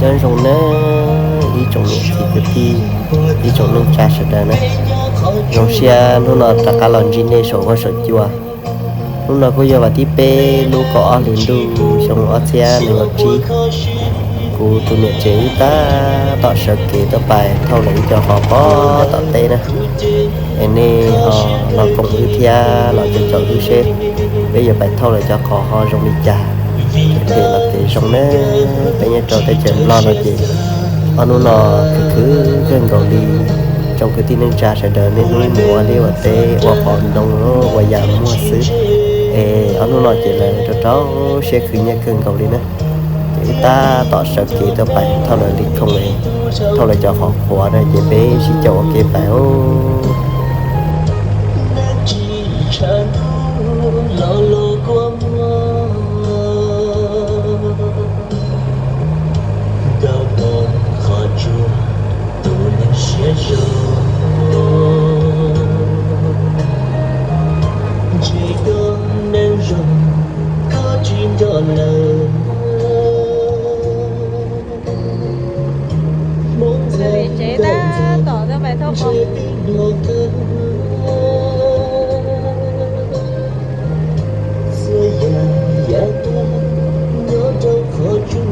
Nyob zoo nawb ib tsoom niam txiv kwv tij, ib tsoom neej tsa sawv daws na. Zoo siab hnub no rov qab los ntsib nej saum huab saum cua. Hnub no kuj yog vas thib peb lub kaum ob hlis ntuj xyoo ob txhiab nees nkaum tsib. Kuv tus niam tsev wb tab tom sawv kev tuaj pais thauj lawv ib co qos pem tom teb na. Es nej ho los koom wb thiab los caum caum wb seb peb yuav pais thauj lawv cov qos ho zoo li cas. Phem los kev zoo na, peb nyob rau teb chaws Nplog no ces ob hnub no khwv khwv kawg nkaus li. Tsoom kwv tij neej tsa sawv daws niaj hnub mus ua liaj ua teb ua qos ntoo ua yam muag xwb. Es ob hnub no ces lawv rau rau siab khwv nyiaj kawg nkaus li na. Ces wb tab tom sawv kev tuaj pais thauj lawv li khoom, thauj lawv cov qhov qhuav na ces peb sib caum ua ke pais os. Nkauj hmoob qhov tsua tus neeg siab zoo, ntshe koj neej zoo, koj tsis nco lawm. Hmoob ntxhais tsev tab tom tuaj pais thauj qos. Txhua yam yav tag nyob rau qhov tsua.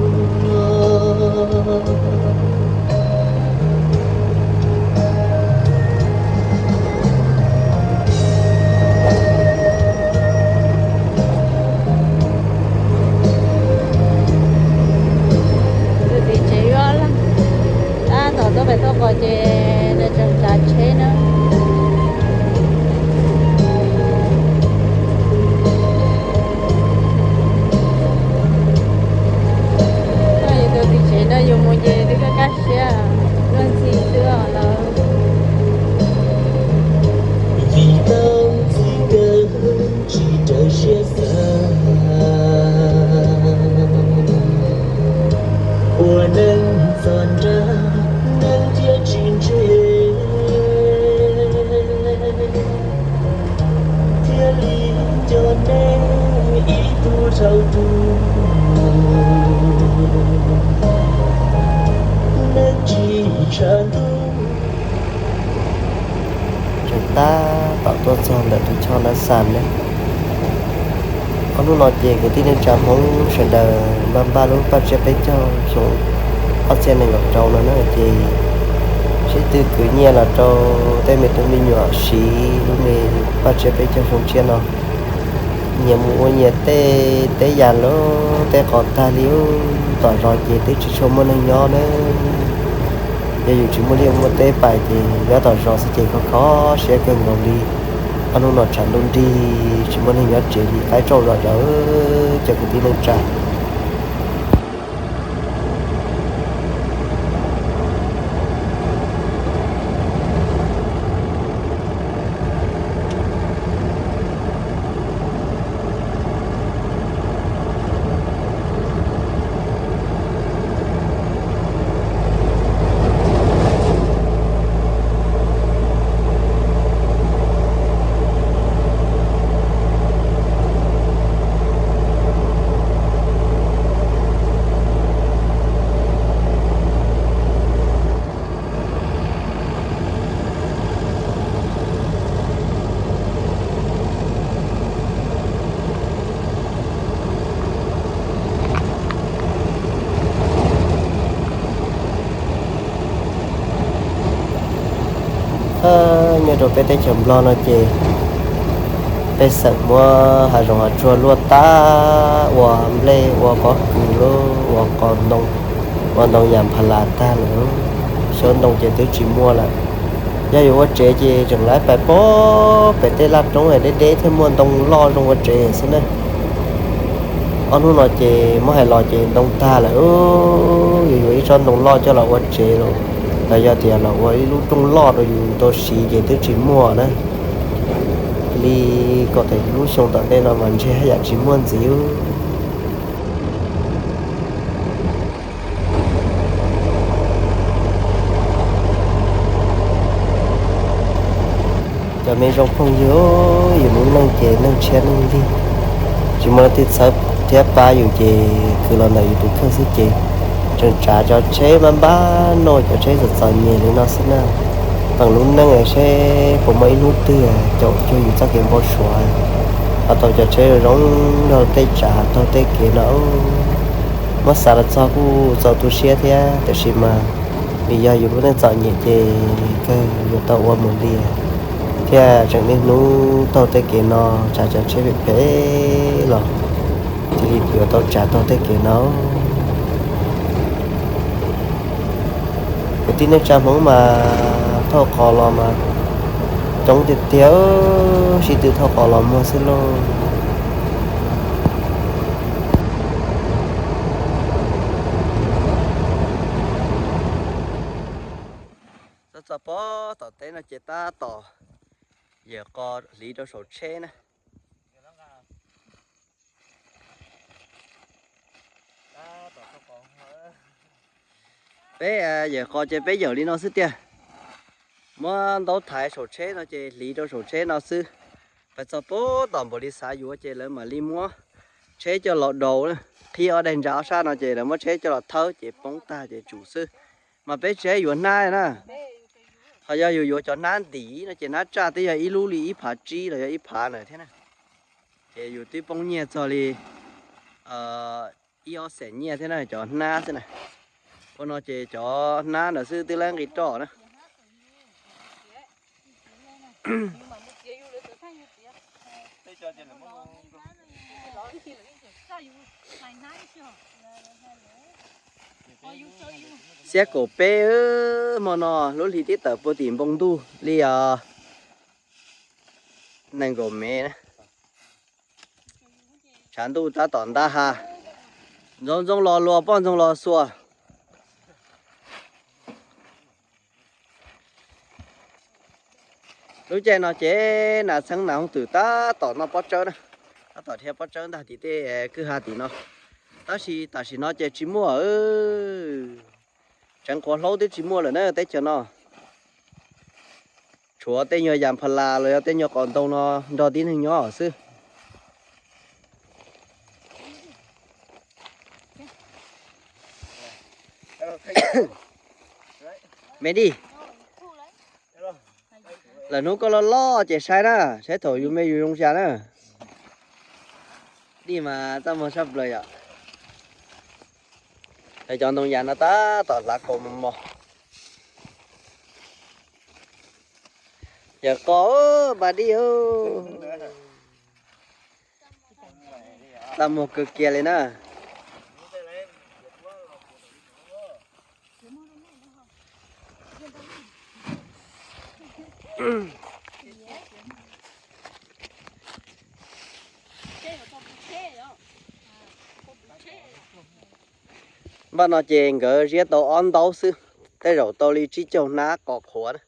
Tus txiv tsev yuav lawm, tab tom tuaj pem tuaj qos ces nws tseem tsav tsheb na. Yus tus txiv tsev no yus mus ces twb kaj kaj siab, luag ntxhi xwb os lawv. Vim tau ntxhi kawg tsis raws siab xav, ua neej txom nrag neeg thiaj tsis ntse. Thiaj li nco neb ib tug dhau tus, neeg tsis tshav ntuj. Tseem tab tom tuaj txog ntawm tus choj nab xas na. Ob hnub no ces kwv tij neej tsa Hmoob sawv daws npaj npaj lub paj tsiab peb caug xyoo ob txhiab nees nkaum rau no na ces sib tw kwv nyiaj los rau tej me tub me nyuam siv lub me paj tsiab peb caug xyoo tshiab no. Nyias mus ua nyias tej teb yam lawm, tej qos tag li ub tom zos ces twb tsis tshua muaj neeg nyob na. Yog yus tsis muaj liaj muaj teb pais ces nyob tom zos xwb ces kho kho siab kawg nkaus li. Ob hnub no tshav ntuj nrig tsis muaj neeg nyob tsev li, qaib tsauj zom zaws cov kwv tij neej tsa. Nyob rau peb teb chaws Nplog no ces pej xeem muab hav zoov hav tsuag luaj tag, ua nplej ua pob kws lub, ua qos ntoo, ua ntoo yam pha las tag lawm. Xyoob ntoo ces twb tsis muaj lawm. Yog yuav ua tsev ces tseem laib pais pem tej laj roob deb deb thiaj muaj ntoo loj zoo ua tsev xwb na. Ob hnub no ces muab hais los ces ntoo tag lawm, yuav yuav ib tsob ntoo loj coj los ua tsev los, los yog tias los ua ib lub rooj loj rau yus tau siv ces twb tsis muaj na. Li kom tias lub xyoo tom ntej no mas ntshe haj yam tsis muaj ntxiv. Cov me zoo phooj ywg, yus lub neej ces neeg tshiab neeg lig, tsis muaj leej twg txhawb thiab pab yus ces khwv los ntawm yus tus kheej xwb ces Tseem tsav cov tsheb npab npab noj, cov tsheb txom txom nyem li no xwb na. Feem lub neej seb puas muaj ib hnub twg caum cuag yus txoj kev npau suav, ho tau cov tsheb zoo zoo nrog tej tsav taug tej kev no. Muab xav los txog kuj txaus tu siab thiab, tiam sis mas vim yog yus lub neej txom nyem ces kawg yuav tau ua mus li, thiaj tseem niaj hnub taug tej kev no, tsav cov tsheb phem phem los cia li yuav tau tsav taug tej kev no. Kwv tij neej tsa Hmoob mas thauj qos los mas coob tiag tiag, sib tw thauj qos los muag xwb lauj. Txog txog pob tom teb no ces tab tom yawm qos hliv rau saum tsheb na. Peb yawm qos ces peb yawm li no xwb tiag. Muab ntaub thaiv saum tsheb no ces hliv rau saum tsheb no xwb. Pais txog pob tom npaum li xav yuav ces lawv mam li muab tsheb coj los daus, qhib ob daim ntsa ob sab no ces lawv muab tsheb coj los thawb ces poob tag ces tsum xwb. Mas peb tsis yuav hnab na. Ho yog yus yuav cov hnab ntim no ces hnab tsaj twb yog ib lub li ib phav tsib los yog ib phav na thiab na. Ces yus twb poob nyiaj txog li ib ob xees nyiaj thiab na, cov hnab xwb na. Ua no ces cov hnab ntawd xwb twb lab nqi roj na. Xiab kaum peb, hmo no lub hli tib tawm puag tim npoo ntuj li os. Nees nkaum mev na. Tshav ntuj tab tom ntab ha. Ntxoov ntxoo los luas, poj ntxoog los xuas. Lub caij no ces nas txheeb nas hooj twm tab tom noj pob tsawb na, tab tom dhia pob tsawb ntag tim tej kwj ha tim no. Tab sis tam sim no ces tsis muaj, tseev qhuav hlaub twb tsis muaj lawm na teb chaws no. Tshuav tej nyuag yas pha las los yog tej nyuag qos ntoo no nrog tib neeg nyob xwb. Me dij, lawm hnub koj loj loj ces saib na, saib thaum yus me yus zoo li cas na. Dij mas txaj muag saj plaws yom. Cov ntoo yas no tab tom hlav kaus mos mos. Yawm qos, npaj dij, txaj muag kawg kiag li na. Npaj no ces nkawd ziab tau ob ntaub xwb, tej zaum tau li tsib caug hnab qos qhuav na.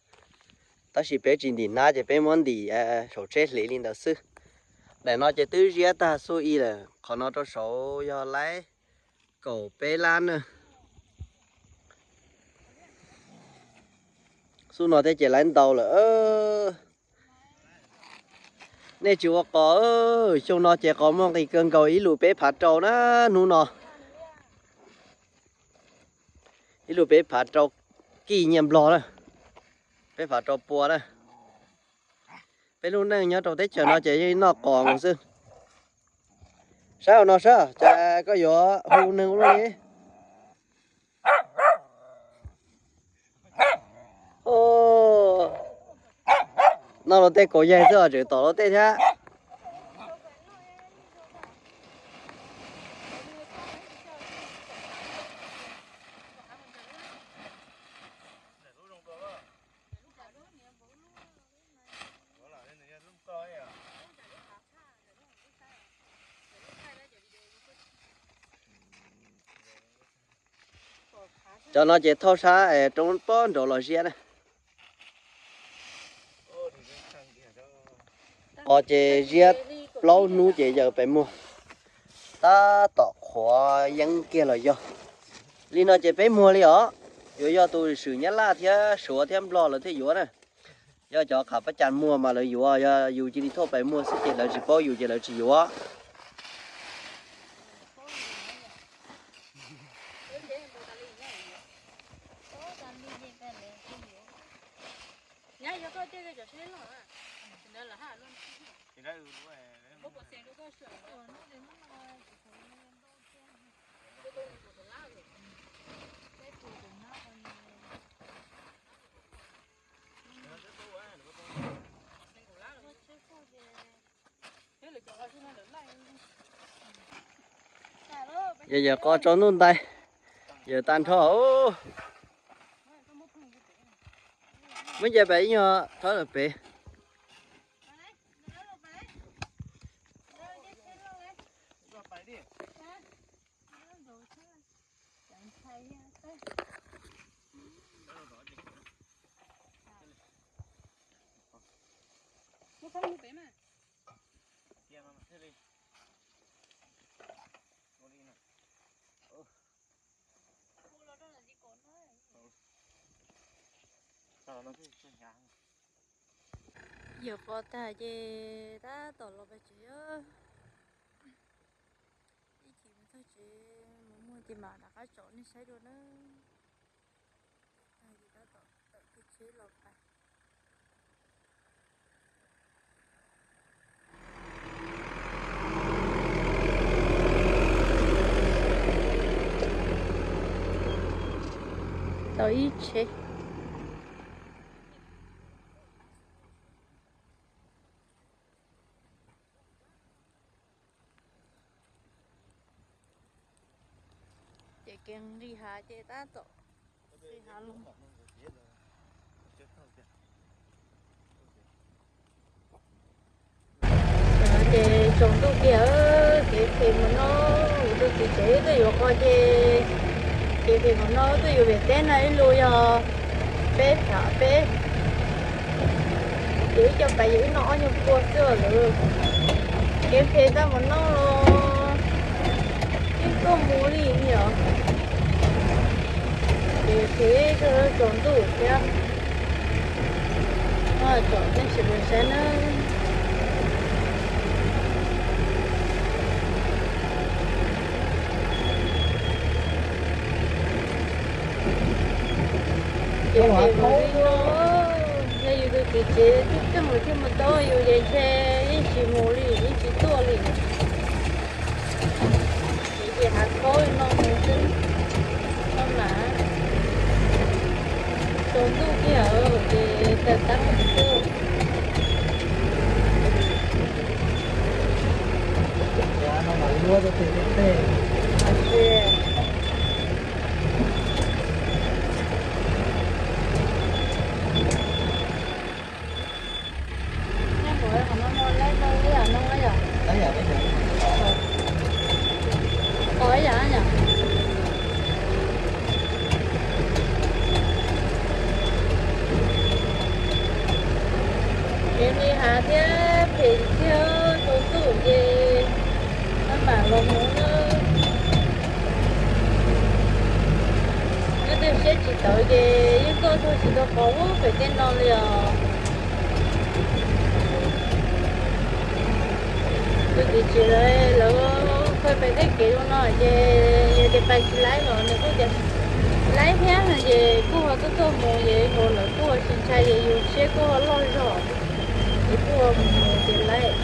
Tab sis peb tsis ntim hnab ces peb muab ntim saum tsheb hliv li ntawd xwb. Daim no ces twb ziab tag xuj i lawm, qhov no rau saud yog laib kaum peb lab na. Xuj no thiab ces laib ntau lawm. Nej tsis ua qos, xyoo no ces qos muaj nqis kawg nkaus, ib lus peb phav rau na hnub no. Ib lus peb phav rau kij nyiaj nplog na, peb phav rau pua na. Peb lub neej nyob rau teb chaws no ces yeej noj qos nkaus xwb. Saib hauv no saib, cas koj yuav hu neeg ua luaj li. Noj luag tej kaus yaig xwb os, tseem tom luag tej thiab. Cov no ces thauj sab roob pob nraud los ziab na. Qos ces ziab plaub hnub ces yawm pem muag, tab tom qhuav yeeb kiag los yog. Li no ces peb muag li os. Yuav yog tus swm Nyab Laj thiab Suav thiab Nplog lawv thiaj yuav na. Yog cov qham pab cas muag mas lawv yuav, yog yus cia li thauj pem muag xwb ces lawv tsis paub yus ces lawv tsis yuav. Yog yawm qos tsaus ntuj ntais, yawm tag nrho. Muab nce pem ib nyuag thawb lawm pem. Yawm qos tag ces tab tom los pem tsev. Ib chim mus txog tsev mus muag ces mam rov qab tsom nej saib dua na. Tag ces tab tom tawm kiag tsheb los pais. Tau ib tsheb. Ces kev nqis hav ces tab tom nqis hav los. Ces tsaus ntuj kiag, kev phem mus no, kuv tus txiv tsev twb yuav qos ces kev phem mus no twb yuav pem teb no ib lus yog peb phav peb, ces ib co pais yus ib no ob nyuag pua xwb lawm. Kev phem tau mus no los yeej tuaj mus li os. Ces phem tsaus ntuj thiab. Tsom nej sawv daws saib nawb. Ces phem mus li no, yog yus tus txiv tsev twb coj mus thiaj mus tau yus ces ntshe yeej tsis mus li, yeej tsis tuaj li. Ces ces hav khaub no mus xwb, no mas tsaus ntuj kiag ces taws tab mus xwb. Qos ib yam yom. Kev nqis hav thiab phem thiab tsaus ntuj ces maj mam los mus nawb. Leej twg siab tsis tawv ces yeej tuaj txog tsis tau qos ub pem tej no li os. Tus txiv tsev lawv qhia pem tej kev zoo no ces yog tias pais tsis laib los nws kuj tias laib thiab no ces kuj ho tuaj tuaj mus ces mus lawm kuj ho tsis ntshai ces yus siab kuj ho loj zog ces kuj ho mus mus ces laib.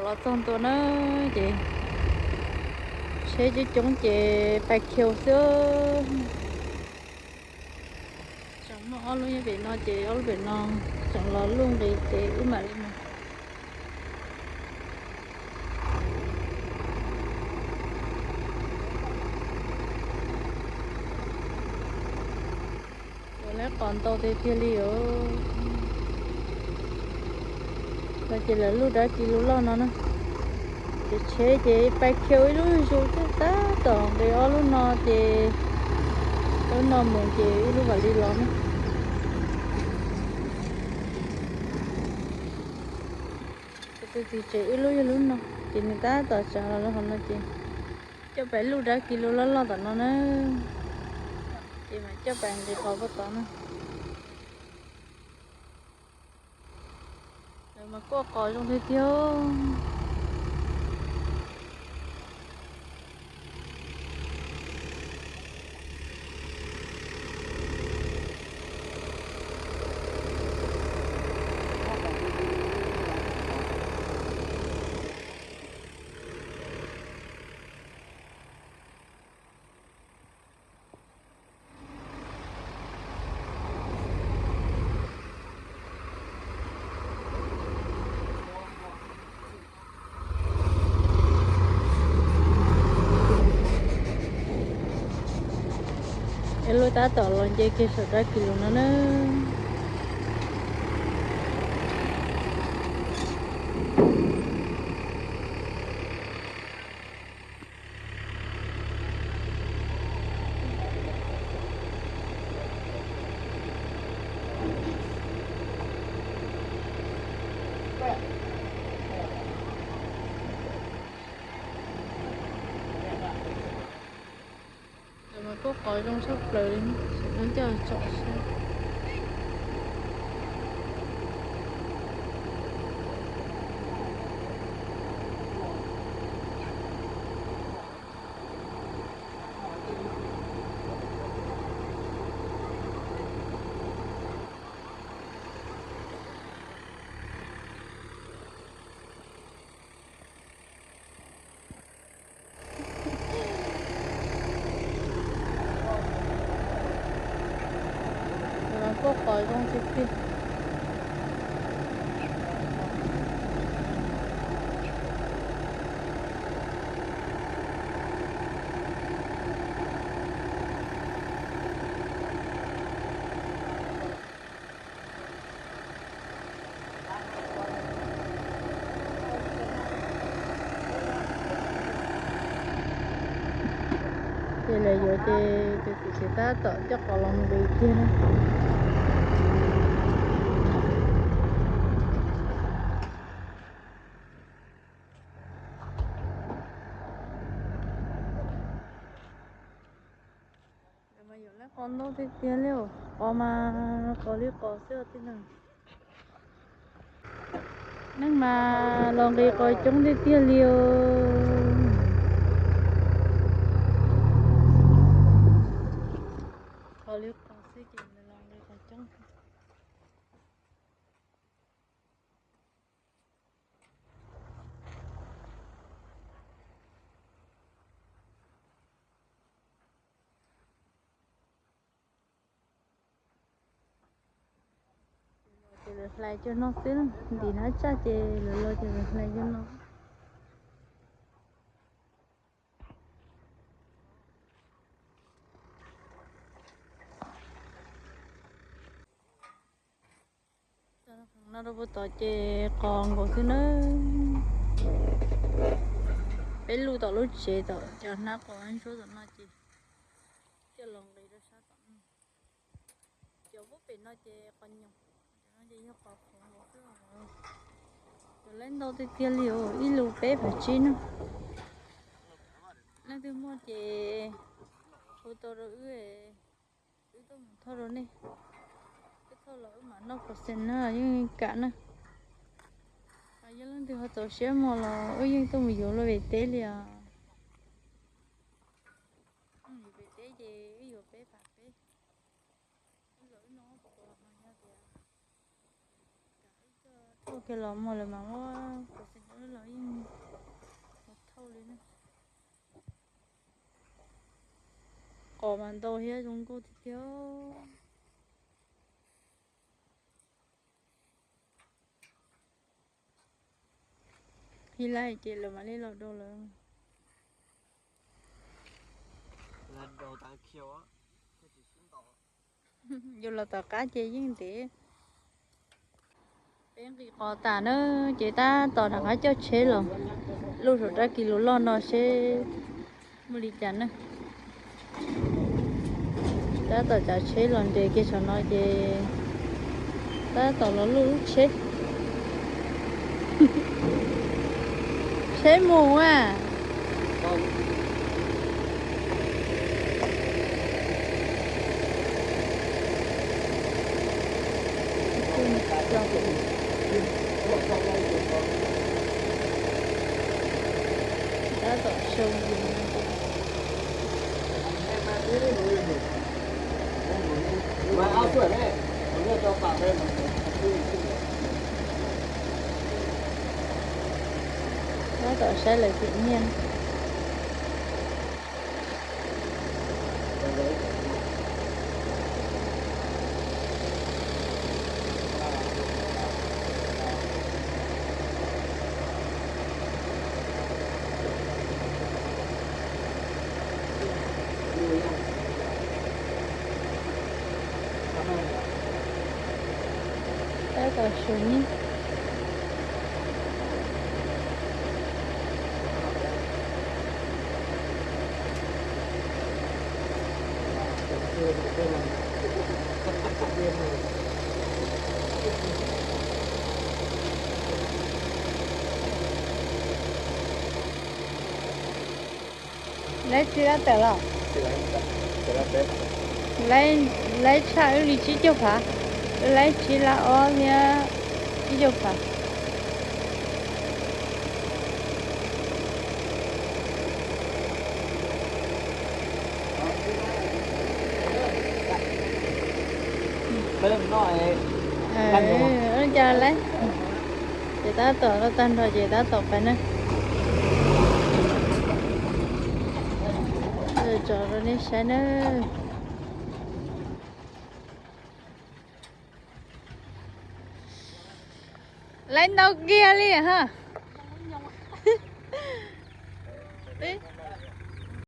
Los txog ntua na, ces tsheb coob coob ces pais khiu xwb. Tseem muaj ob lub nyob pem no ces ob lub pem no tseem los luj nqis ces wb mam li mus. Lawv qos ntau tiag tiag li os. No ces lawv luj dab kis lus loj no na. Ces tsheb ces pais khiu ib lub zus twb tab tom nqis ob lub no ces lub no mus ces ib lub vam li los na. Tus txiv tsev wb lub yog lub no ces nws tab tom tsav los lawm hauv no ces coj pais luj dab kis lus loj loj tom no na. Ces mas coj pais nqis qos puag tod na. Lawv mas kuaj qos zoo tiag tiag. Es lub tab tom los nce kiag saum dab kis lus no na. Lawv mas kuaj qos zoo tshaj plaws li, coj tsom saib. Lawv mas kuaj qos zoo tiag tiag. Ces lawv yuav ces tus txiv tsev tab tom coj qos los mus nqis kiag na. Lawv mas yuav lab qos ntau tiag tiag li os, qos mas qos li qos xwb os tij laug. Neeg mas los nqis qos coob tiag tiag li os. Qos li qos xwb ces los nqis qos coob. Ces lawv hlais cov no xwb, ntim hnab tsaj ces lawv los ces lawv hlais cov no. No rau puag tod ces qos nkaus xwb na. Peb luj tom lub tsev tom cov hnab qos ntsuab tom no ces coj los nqis rau sab tom no. Cov puag pem no ces qos nyoos, cov no ces yog qos qhuav nkaus xwb. Cov lab ntau tiag tiag li os, ib lus peb phav tsib na. Leej twg muaj ces hu tau rau wb, wb tuaj mus thauj rau nej. Wb thauj los wb mam noj pos xes na, yeej kam na. Yog leej twg ho txaus siab mos los wb yeej tuaj mus yuav luag pem teb li os. Yuav pem teb ces wb yuav peb phav peb. Wb los wb noj qos no yog tias kam wb coj thauj kiag los mos lawm mas muab pos xes rau wb los yeej Mas ntau thiab zoo nkauj tiag tiag. Ib laj ces lawv mam li los do lawm. Yus los tom qab ces yeej ntev. Peb nqis qos tas na, ces tab tom rov qab coj tsheb los luj saum rab kis lus loj no seb muaj li cas na. Tab tom cav tsheb los nres kiag saum no ces tab tom los luj lub tsheb. Tsheb mus a. Tab tom xyoo. Tab tom saib lawv tiv nyiaj. Tab tom xyoo. Laib tsib lab tawm los? Laib tshaj wb li tsib caug phav. Wb laib tsib lab ob thiab tsib caug phav. Cas laib. Ces tab tom los tag nrho ces tab tom pais na. Tso rau nej saib na. Laib ntau kiag li ha.